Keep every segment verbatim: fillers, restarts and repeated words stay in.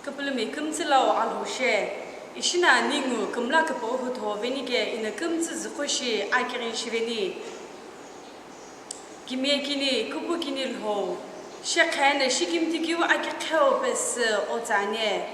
Küpülümi kümtsü lau Alhou she, ishi na ningu kümla küpüghü hutho veni ke ina kümtsü züqo shi akighi shiveni. Kimiye kini, küpü kini Lhou, shekhe na shikimthi kiu akiqheo pesü otsane.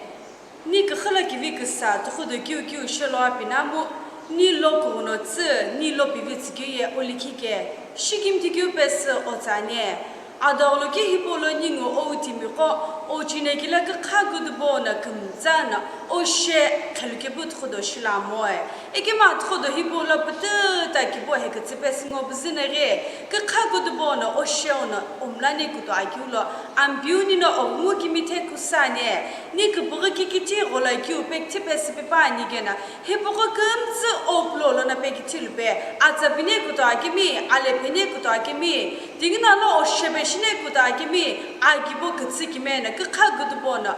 Ni küxü la kivi küsa tuxudo kiu kiu shelo apinamu, ni lo kughuno tsü, ni lo pivi tsü kiu ye olikhi ke, shikimthi kiu pesü otsane. Adagholo ke hipau lo ningu ou timiqo, ou chinekila kükha kudubo no kümtsa no, ou she qhelukepu tuxudo shilamoe. Ikemu tuxudo hipau lo pütüta kibo he kütsü pesü ngo püzü no ghi, kükha kudubo no ou she ono omlane kuto akeu lo, Ampeu nino oghungu kimithe kusane, ni küpüghü kikithi ghola kiu pekthi pesü pepa ani kena, hipüghü kümtsü opulo lono pekithilu pe, atsa pine kuto akemi, ale pene kuto akemi, tingina lo oshebe shine kuto akemi, akibo kütsü kime no kükha kudubo no,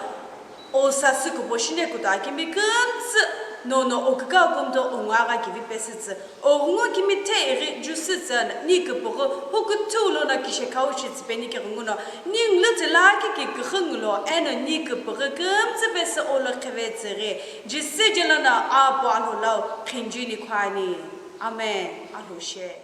o sasü kubo shine kuto akemi kümtsü nono o küka kumdo o ngagha kivi pesü tsü, oghungu kimithe ighi jusu tsü no ni küpüghü hukuthu lono kishekhau shi tsü peni ke ghungu no, ni ngulu tsü lakhi ki küxü ngulo, eno ni küpüghü kümtsü pesü olo kheve tsü ghi, Jisü jelo no apu alo lau khinjini khwani. Amen. Alhou she.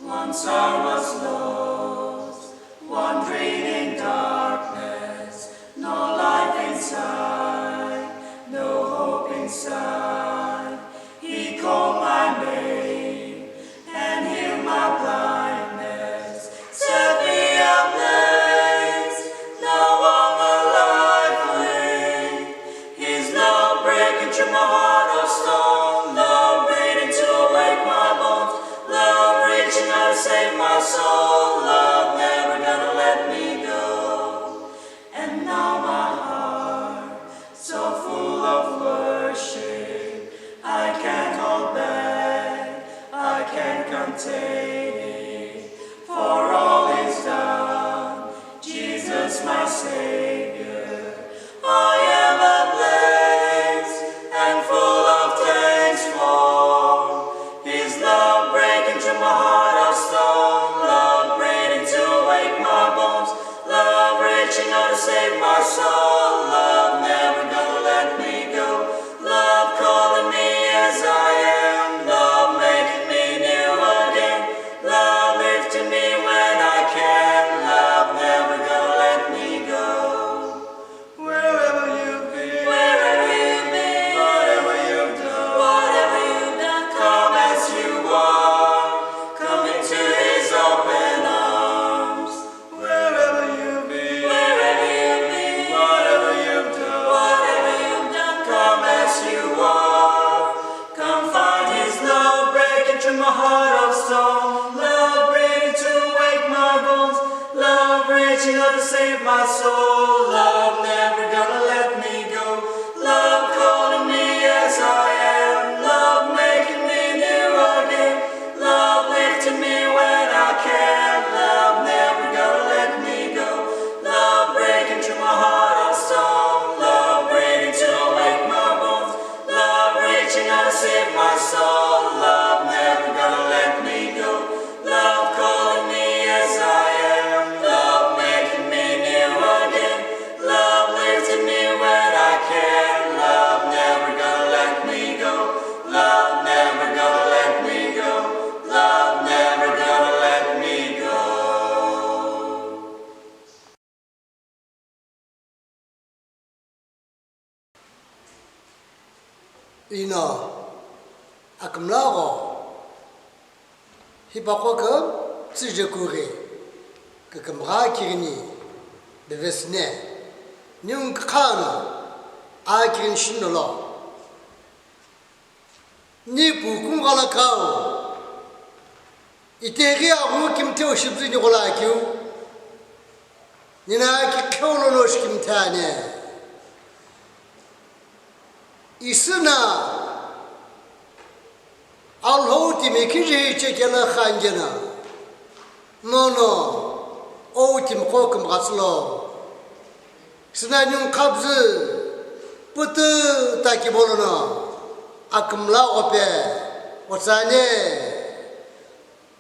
Once I was lost, wandering in darkness, no life inside, no hope inside. He called my name and healed my blindness, set me ablaze. Now I'm alive. His love breaking through my heart of stone, love breathing to awake my bones, love reaching out to save my soul, love never gonna let me go. Containing, for all is done, Jesus my Savior. I am ablaze and full of thanks for His love breaking through my heart of stone, love breathing to wake my bones, love reaching out to save my soul, love never gonna let me go, love calling me as I am, love making me new again, love lifting me when I can, love never gonna let me go. Wherever you've been, wherever you've been, whatever you've done, whatever you've done, come as you are, come into His open arms. Wherever you've been, wherever you've been, whatever you've done, whatever you've done, come as you are. Come find His love breaking through my heart of stone, love ready to wake my bones, love reaching out to save my soul, love never gonna let me go, love calling me as I am, love making me new again, love lifting me when I can, love never gonna let me go, love breaking through my heart of stone, love ready to wake my bones, love reaching out to save my soul, love never gonna let me go, love calling me as I am, love making me new again, love lifting me when I can, love never gonna let me go, love never gonna let me go, love never gonna let me go. Ino akümla gho hipaqo kümtsü jekughi kükümgha kighini bevesüne, niu kükha no a kighini shino lo. Ni pu kungala kau, itaghi aghu kimtheu shipüzü ni ghola akeu, nina kikheu lono shikimthane. Isüna Alhou timi khijehi chekela khangena, nono ou timiqo kümghatsülo. Süna niu khabzü pütü takibolono akümla ghope otsane,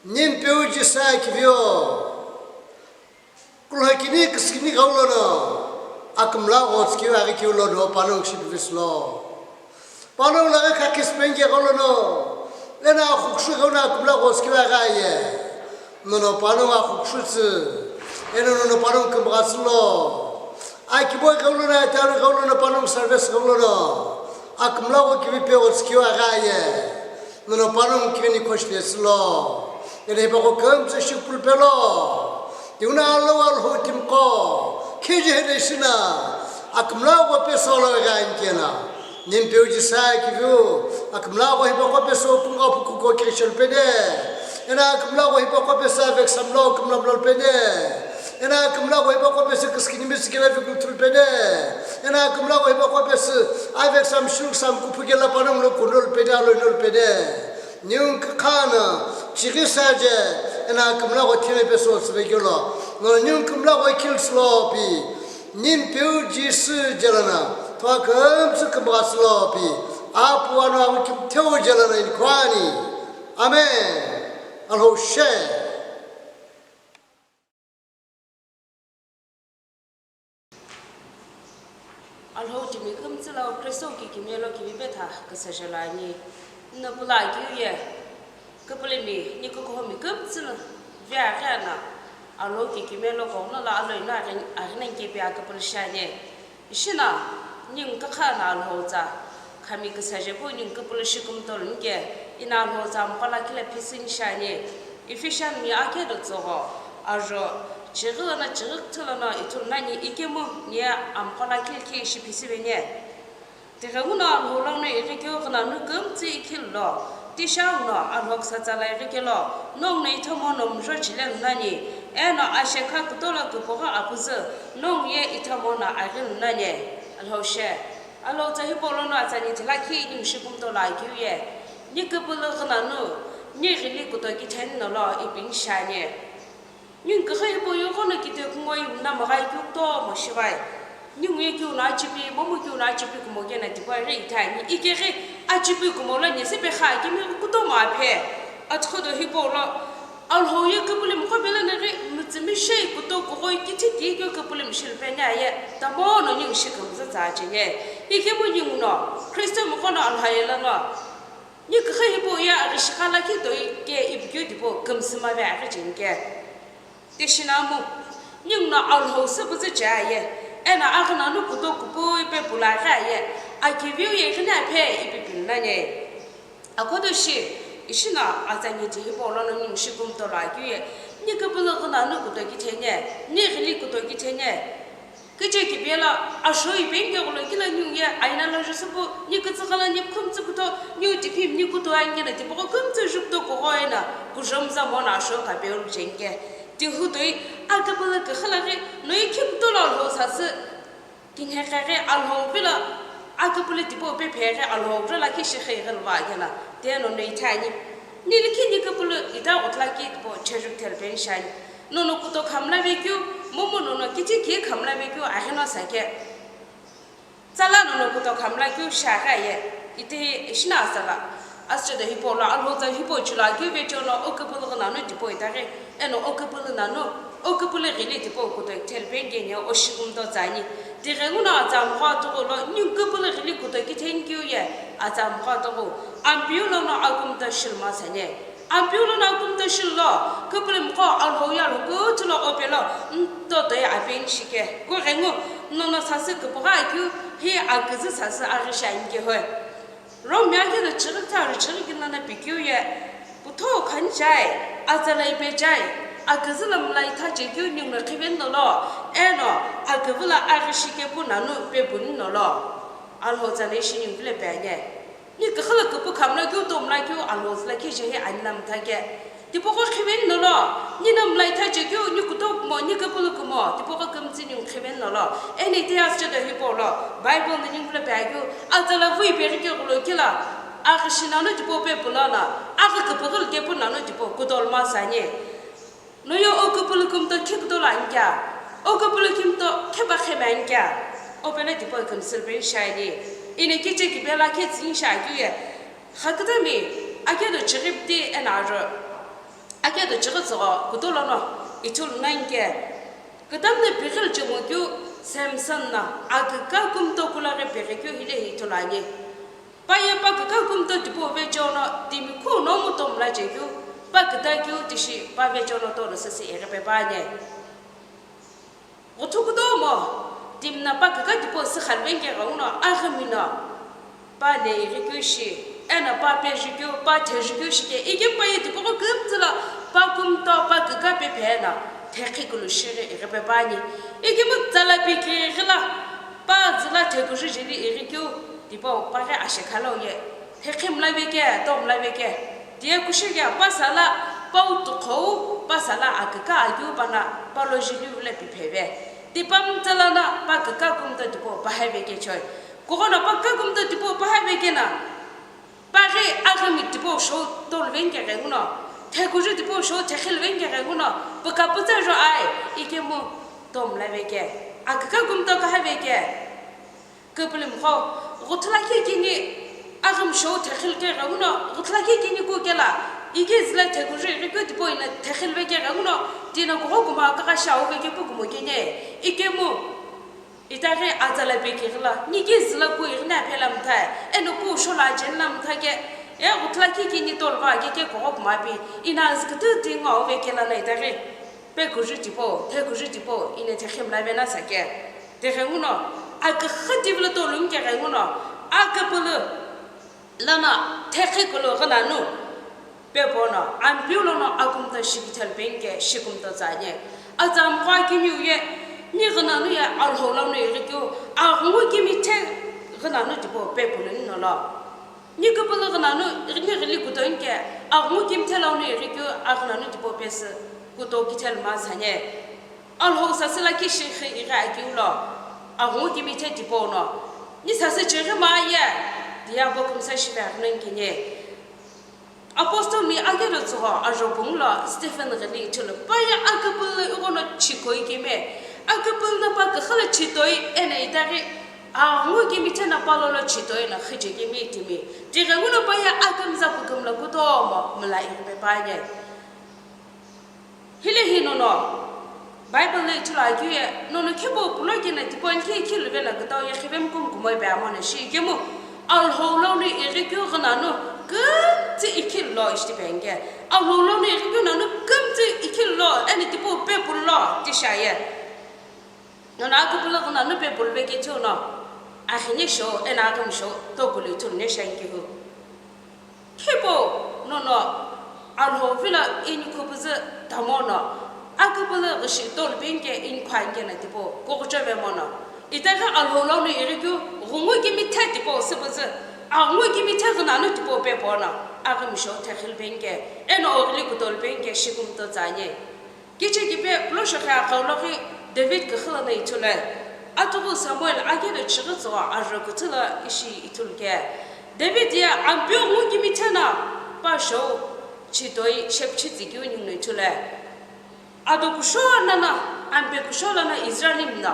nimpeu jisa kivio. Kulhakini küskini ghau lono akümla gho tsükeu aghi keu lono panongu shi pivisülo. Panongu laghi khakhi süpenghi ghau lono, eno akhukushu ghau no akümla gho tsükeu aghi aye. Nono panongu akhukushu tsü, eno nono panongu kümghatsülo. Akibo ghau lono, atari ghau lono, panongu service ghau lono akümla gho kivi pe gho tsükeu aghi aye. Nono panongu kighini khoshile tsülo. Eno hipaqo kümtsü shikupulu pelo. Tiuna alo Alhou timiqo khijehi shina akümla gho pesu lo ghankena, nimpeu jisa kiviu akümla gho hipaqo pesu kungaphu kuko kirisho lupene. Eno akümla gho hipaqo pesu aveksa mlo kümla mlo lupene. Eno akümla gho hipaqo pesu küskini misikela vikulu thulupene. Eno akümla gho hipaqo pesu aveksa mshuksa mkuphu kela panongu lo kuno lupene, alo ino lupene. Niu kükha no chighi saje, eno akümla gho thime pesu tsüvekelo. No niu kümla gho khilsülo pi, nimpeu Jisü jelana thua kümtsü kümghatsülo pi, apu anu amu kimtheu jelana inkhwani. Amen. Alhou she. Alhou timi kümtsü lau Kristo kikimiye lo kivi petha küsajelo ani. Nno pula akiu ye, küpülümi, ni kukuhumi kümtsü no vea ghena, Alhou kikimiye lo kogno lo aloino aghi-, aghina nkepe aküpülü shiani. Ishina, ningu kükha no Alhou tsa, khami küsaje pu ningu küpülü shi kumtolu nike, ino Alhou tsa mpala kile phisini shiani. Ephesian mi akedo tsügho, ajo, chighi lono chighi küthü lono ithulu nani ikemu ni ampala kile khi ishi phisiveni. Tighenguno Alhou lono ighi keu ghinanu kümtsü ikhilo, tishanguno Alhou küsatsa lo ighi kelo, nonguno ithomono mjo chilenu nani, eno ashekha kutolo küpogha apuzü, nongu ye ithomono aghinu nani. Alhou she. Alhou tsa hipau lono atsani thilakhi ningu shi kumtolo akiu ye, ni küpülü ghinanu, Ni ghili kutoki theni nolo ipi ni shiani. Ningu kughi hipau yeghono kite kungu imna maghi keu kutomo shighai. Ningu ye keu no achipi, momu keu no achipi kumo kena tipau ghi ithani. Ikeghi achipi kumo lo ni sepe kha kimi kutomo aphe. Atughudo hipau lo Alhou ye küpülümi qo pelo naghi mütsümishei kuto kughoi kithi kikeu küpülümi shilu peni aye, tamono ningu shi kümtsü tsa cheni. Ikemu ningu no, Kristo mi qo no Alhou ye lono. Ni kughi hipau ye aghishigha lakhi toi ke ipikeu tipau kümsü mave aghi cheni ke. Tishinamu, ningu no Alhou süpüzü che aye, eno aghi nanu kuto kupui pe pula aghi aye, akiviu ye ighini aphe ipi pili nani. Akhodo shi, ishi no atsa ni ti hipau lono ningu shi kumtolo akeu ye, ni küpülü ghi nanu kutoki theni, ni ghili kutoki theni. Kiche kipela, asho ipenke ghulo kila ningu ye, aina lo jusupu, ni kütsü ghala ni khumtsü kuto, ni tiphim ni kuto angena tipaqo kümtsü jukuto kughoina, kujomza mona asho kapeu cheni ke. Tihu toi, aküpülü küxü laghi, noi khiptolo Alhou sasü, Kinheqeghi Alhou vilo aküpülü tipau pe pheghi Alhou vilo lakhi shighi ghilva kena, teno no ithani. Ni likhi ni küpülü ita ghutlaki tipau cheju theli peni shiani. Nono kuto khamla vekeu, momu nono kithi ki khamla vekeu aghino sake. Tsala nono kuto khamla keu shiaghi aye, ite ishi no asala. Asüchedo hipau lo Alhou tsa hipau chilo akeu vecheono o küpülü ghi nanu tipau itaghi, eno o küpülü nanu, o küpülü ghili tipau kuto kithelu peni keni o shi kumto tsani. Tighenguno atsa amgha atughu lo ningu küpülü ghili kuto kitheni keu ye atsa amgha atughu, Ampeu lono akumto shilu masani. Ampeu lono akumto shilu lo, küpülümi qo Alhou ye Alhou kuthu lo opelo, nto toi apeni shike. Kughengu, nono sasü küpügha akeu, hi aküzü sasü aghi shiani ke hoi. Rome akelo chighi tsa ru chighi kina na pikeu ye, putho khani chai, atsala ipe chai, aküzü la mla itha chekeu ningu no khiveni nolo, eno aküvü la aghi shike pu nanu pe puni nolo. Alhou tsa le ishi ningu vile pe anye. Ni küxü la küpü khamla keu tomla keu Alhou tsa la kije he ani na mtha ke. Tipaqo khiveni nolo, ni no mla itha chekeu, ni kuto kumo, ni küpülü kumo, tipaqo kümtsü ningu khiveni nolo. Eni ite asüchedo hipau lo, Bible no ningu vilo pe akeu, atsala vui pe ghike ghulo kila, aghi shi nanu tipau pe pulono, aghi küpüghü lo kepu nanu tipau kudolo masani. Noye o küpülü kumto khe kudolo ani kea, o küpülü kumto khe pa khe me ani kea, o pelo tipau kümsü peni shiani. Ine kiche kipela khe tsüni shi akeu ye, Xakütami, akedo chighi pti eno aru. Akedo chighi tsügho kuto lono ithulu nani ke. Kütami no pighili chemo keu Samson no aküka kumto kulaghi pighi keu hile hi ithulu ani. Pa ye pa küka kumto tipau vecheono timi khuno mu tomla chekeu, pa küta keu tishi pa vecheono tolo süsü ighipe püani. Ghuthu kutomo, timi no pa küka tipau sükhali veni keghenguno, aghimi no, pa ne ighikeu shi, eno pa pejukeu, pa thejukeu shike, ikemu pa ye tipaqo kümtsü lo, pa kumto, pa küka pe pheno, thekhi kulu shighi ighipe püani. Ikemu tsala pikighi lo, pa dzü lo thekuzü jeli ighikeu, tipau pa ghi ashekha lo ye, thekhi mla veke, to mla veke. Tiye kushighi pa sala, pa utukhou, pa sala aküka akeu pa no, pa lo jiliu lo pipheve. Tipau mtsala no, pa küka kumto tipau pa heve kechoi. Kughono pa küka kumto tipau pa heve keno, pa ghi aghimi tipau shou tolu veni keghenguno, thekuzü tipau shou thekhilu veni keghenguno, püka pütsa jo ai, ikemu to mla veke. Aküka kumto ka heve ke. Küpülümi qo, ghuthu lakhi kini aghimi shou thekhilu keghenguno, ghuthu lakhi kini kukela, iki dzü lo thekuzü ighikeu tipau ino thekhilu vekeghenguno, tino kugho kumo kaka shau veke pu kumo kene, ikemu, itaghi atsala pikighi lo, niki dzü lo ku ighini aphela mtha, eno ku shou lo ajeni lo mtha ke, e ghuthu lakhi kini tolu va keke kugho kumo api, ino azü kütü tingu au vekela no itaghi. Pekuzü tipau, thekuzü tipau, ino thekhi mla vena sake. Tighenguno, aküxü tivilo tolungu keghenguno, aküpülü lono thekhi kulu ghinanu, pepono, Ampeu lono akumto shikithelu penike, shikumto tsüani. Atsa amgha kiniu ye, ni ghinanu ye Alhou lono ighikeu, aghungu kimithe ghinanu tipau pepuluni nolo. Ni küpülü ghinanu, ni ghili kutonike, aghungu kimithe lono ighikeu, aghinanu tipau pesü, kuto kithelu masani. Alhou sasü lakhi shighi ighi akeu lo, aghungu kimithe tipau no. Ni sasü chighi ma ye, diya bo kümsa shive aghinonike ne. Apostle mi akedo tsügho ajo pungu lo Stephen ghili ithulu, pa ye aküpülü ighono chikoi kemi, aküpülü no pa küxü lo chitoi eno itaghi aghu kemi thena pa lolo chitoi no xije kemi timi. Tighenguno pa ye akümza kukümlo kutomo mla ighipe pa ye. Hilehi nono Bible lo ithulu akeu ye, nono khipau pulo keno tipau likhi ikhilu vena kütau ye xivemu kumo kumoi pe amo na shi ikemu, Alhou lono ighi keu ghinanu kümtsü ikhilu lo ishi tipeni ke. Alhou lono ighi keu nanu kümtsü ikhilu lo, eno tipau pe pulo ti shi aye. Nono aküpülü ghinanu pe pulo vekeu no, axine shou, eno aghimi shou, tokulo ithulu ne shi ani kehu. Khipau nono Alhou vilo inikhu püzü tamono, aküpülü ghishi tolu peni ke inikhu ani keno tipau kughucho vemono. Itaghi Alhou lono ighi keu ghungu kemi the tipau süpüzü, aghu kemi the ghinanu tipau pe pono, aghimi shou the xili peni ke, eno oghili kutolu peni ke shi kumto tsü ani. Kicheki pe pulo shokhe aqauloghi David küxü lono ithulu. Atughu Samuel akedo chighi tsügho ajo küthü lo ishi ithulu ke. David ye Ampeu ghu kemi thena pa shou chitoi shepichi tsü keu ninguno ithulu. Ado kusho lono, Ampe kusho lono Israelimi no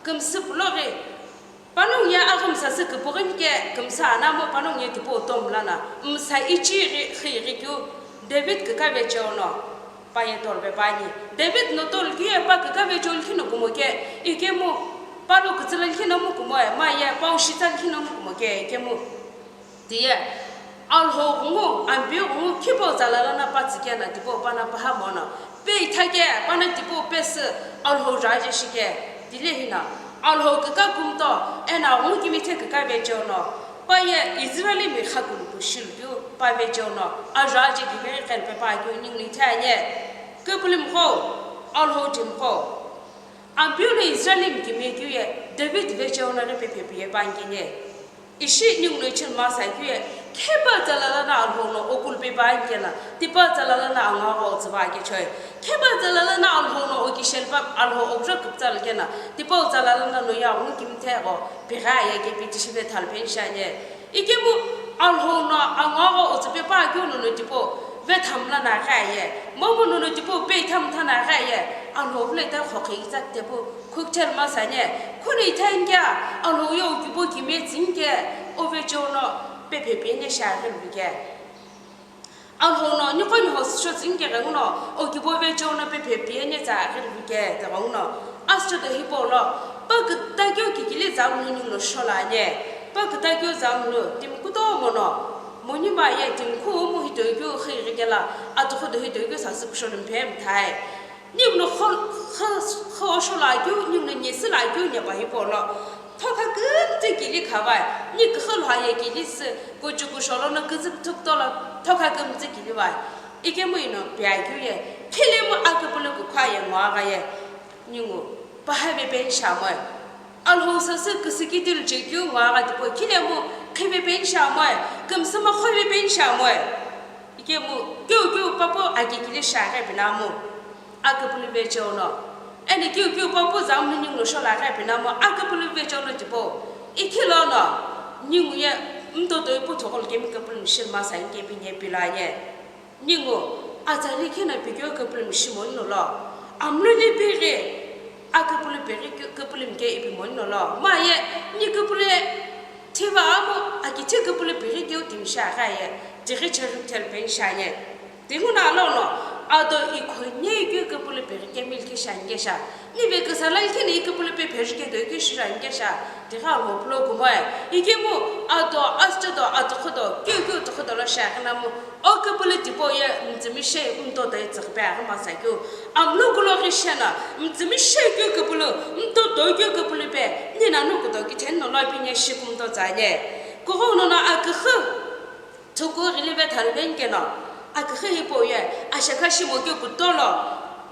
kümsü puloghi, panongu ye aghümsa sü küpüghü ke kümsa anamo panongu ye tipau tom lono msa ichighi xighi keu David kükave cheo no pa ye tolu pe pa ani. David no tolu keu ye pa kükave cheo likhi no kumo ke, ikemu pa lo kütsülo likhi no mu kumoe, ma ye pa ushitsa likhi no mu kumo ke, ikemu. Tiye, Alhou ghungu, Ampeu ghungu, khipau tsala lono pa tsü keno tipau pano paha mono. Pe itha ke, pano tipau pesü Alhou jaje shi ke. Tilehi no, Alhou küka kumto, eno aghu kemi the küka vecheo no, pa ye Israelimi xakulupu shilu keu pa vecheo no, ajo aje kiveri qhelu pe pa keu ninguno ithulu ani. Küpülümi qo, Alhou timi qo. Ampeu no Israelimi kemi keu ye, David vecheo no ghi pe phepiye pa ani keno. Ishi ninguno ichilma sa keu ye, khipau tsala lono Alhou no okulu pe pa ani keno, tipau tsala lono angagho otsü va kechoi. Khipau tsala lono Alhou no okishel pa Alhou okra küptsal keno, tipau tsala lono no ya ghungu kemi the gho, pigha ye ke piti shive thalpeni shi ani. Ikemu Alhou no angagho otsü pe pa keu nono tipau vethamla na gha ye, momu nono tipau pe ithamtha na gha ye, Alhou vilo ita khokhe itsa tepu. Khukthel masane, khuni ithani kea, Alhou ye okibo kime tsüni ke, o vecheo no pephe pene shi aghi luve ke. Alhou no niqo niho sisho tsüni ke ghenguno, okibo vecheo no pephe pene tsa aghi luve ke, tighenguno. Asüto hipau lo, pa kütakeu kikili zamlu ninguno shola ane, pa kütakeu zamlu timi kutomo no, monima ye timi khumu hitoikeu xighi kela, atukhudo hitoikeu sasü kusholu mphe mthai. Ninguno kho, kho, kho osho lakeu, ninguno nyesi lakeu nyepa hipau lo. Thokha kümtsü kili khavai, ni küxü lhoaye kili sü, kuchuku sholono küzü küthü kutola, thokha kümtsü kili vai. Ikemu ino piakeu ye, khilemu aküpülü kukhua ye ngoagha ye. Ningu, pahave peni shamoe. Alhou sasü küsükitilu chekeu ngoagha tipau, khilemu khive peni shamoe, kümsüma khove peni shamoe. Ikemu, keu keu papu akikili shaghi pinamu. Aküpülü vecheo no. Eno keu keu papu zamlu ninguno shola ghi pinamu aküpülü vecheo no tipau. Ikhi lono, ningu ye mtotoi puthogho lo kemi küpülümi shilma sa inke pi nye pilo anye. Ningu, atsali kheno pikeu küpülümi shimoni no lo. Amluli pighi, aküpülü pighi kü-, küpülümi ke ipimoni no lo. Ma ye, ni küpülü thiva amu, akithi küpülü pighi keu timi shi aghi ye, tighi cheru thelu peni shi anye. Tighenguno alono, ado ikhonye keu küpülü pighi kemi likhi shi ani kesha. Nive küsala likhi ni küpülü pe pighi ke do keu shi ani kesha. Tighenguno pulo kumoe. Ikemu ado asüto do atukhudo, keu keu tukhudo lo shi aghi namu. O küpülü tipau ye mtsümi she mtotoi tsüghüpe aghi masa keu. Amlu kulo ghi shena, mtsümi she keu küpülü, mtotoi keu küpülü pe, ni nanu kudo kitheni no lo pi nye shi kumto tsü anye. Kughenguno no aküxü. Thuku ghili vethalu veni keno, aküxü hipau ye, ashekha shimo keu kutolo,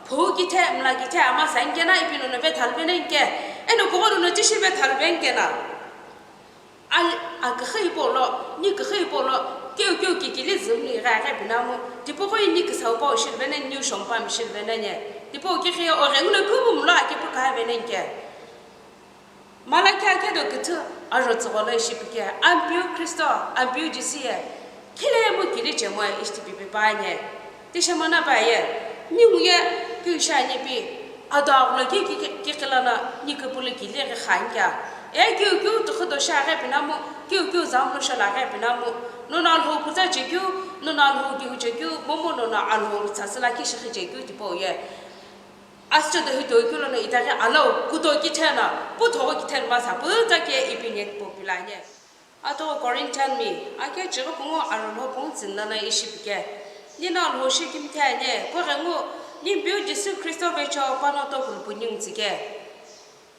phou kithe, mla kithe ama sa ani keno, ipi nono vethalu veni ke, eno kughenguno tishi vethalu veni keno. Al-, aküxü hipau lo, ni küxü hipau lo, keu keu kikili zümni gha ghi pinamu, tipau koi ni küsau pau shiluveni, ni ushompa mi shiluveni nye, tipau kikhi ye oghenguno kumu mlo akipu kha veni ke. Malakia kedo küthü ajo tsügholo ishi pike, Ampeu Kristo, Ampeu Jisü ye, Khilemu kili chemo ishi tipi pi pa nye. Tishemana pa ye. Ningu ye keu sha ni pi. Ado aghulo ki ki ki ki kila na ni kupulu kili ghi kha nkia. E keu keu tukhu do sha ghi pinamu, keu keu zamlo sha la ghi pinamu. Nono Alhou puza chekeu, nono Alhou keu chekeu, momu nono Alhou tsasila ki shikhi chekeu tipo ye. Asche do hito keu lono itaghi alau kuto kithena, pu thogo kithena masa puza ke ipi nye po pilanye. Ato Corinthian mi, ake chighi pungu arulho pungu tsinna na ishi pike. Nina Alhou shi kimthe anye, koghengu, ni biu Jisü Khristo vecho pano tokulu pu ningu tsike.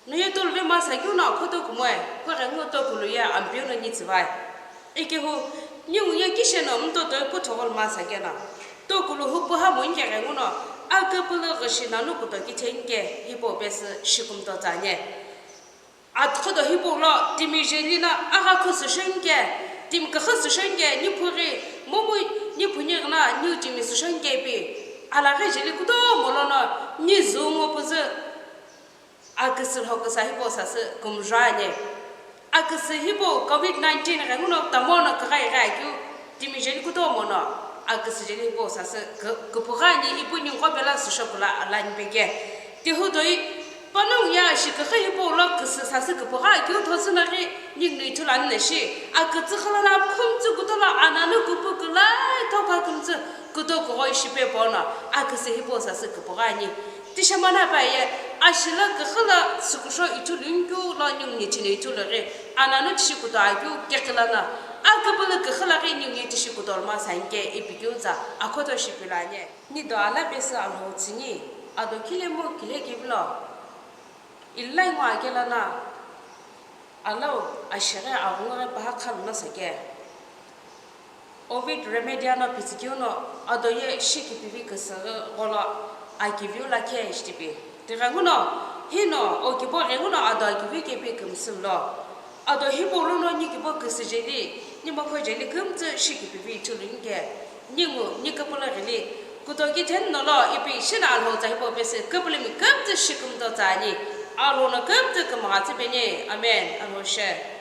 Nuye tuluve masa keu no khoto kumoe, koghengu tokulu ye Ampeu no ni tsivai. Ikehu, ningu ye kishe no mtotoi pu thogo masa kena. Tokulu hupu ha mo inke ghengu no, akapulu ghishi nanu kuto kithenge, hipo pesü shikumto tsanye. Atughudo hipau lo timi jeli no agha khusü shonike, timi küxü sü shonike, niphu ghi, momu niphu ni ghina niu timi sü shonike ipi, alaghi jeli kutomo lono ni zungu püzü aküsü lhoküsa hipau sasü kümzho ani. Aküsü hipau covid nineteen ghenguno tamono küghai ghi akeu, timi jeli kutomo no aküsü jeli hipau sasü kü-, küpügha ani ipu ningu pela sü shokula alani peke. Tihu toi, panongu ye shi küxü hipau lo küsü sasü küpügha akeu thosü no ghi ningu no ithulu ani na shi, akütsü khala na khumtsü kuto lo ananu küpü külai thokha kümtsü kuto kugho ishi pe pono aküsü hipau sasü küpügha ani. Tishemana pa ye, ashila küxü lo sükusho ithulu nkeu lo ningu nithi no ithulu ghi, ananu tishi kuto akeu kekila na, aküpülü küxü lo ghi ningu ye tishi kuto lo masa nike ipi keu tsa akhoto shipilani. Nido ala pesü Alhou tsüni, ado khilemu kile kivilo, ilai ngo akela na, alau ashighi aghungu ghi paha khalu no sake. Ovid Remedia no pitsükeu no ado ye shikipivi küsüghü gholo akiviu lakhi ishi tipi. Tighenguno, hino okibo ghenguno ado akiviu kepi kümsü lo. Ado hipau lono nikibo küsü jeli, nimokho jeli kümtsü shikipivi ithulu nike. Ningu, niküpülü ghili, kutoki then nolo ipi shina Alhou tsa hipau pesü küpülümi kümtsü shikumto tsani. Alhou no kümtsü kümgha tsüpeni. Amen. Alhou she.